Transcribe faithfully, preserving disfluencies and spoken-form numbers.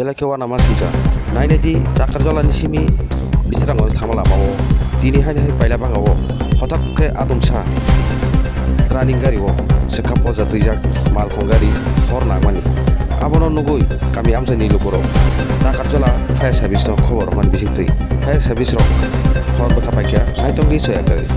Belai khe uanama singcha. Nainai di, Takarjala ni simi Bisramganj thangma lama o tini haino hai paila bangao hothat khe adumsa running gari o swkha poja twijak malkhung gari hor nangmani. Abono nugwi kami amchaini lukurok Takarjala fire service no khobor rwmani bisingtwi fire service rok hor bwtha paikha naitongdi soyakari.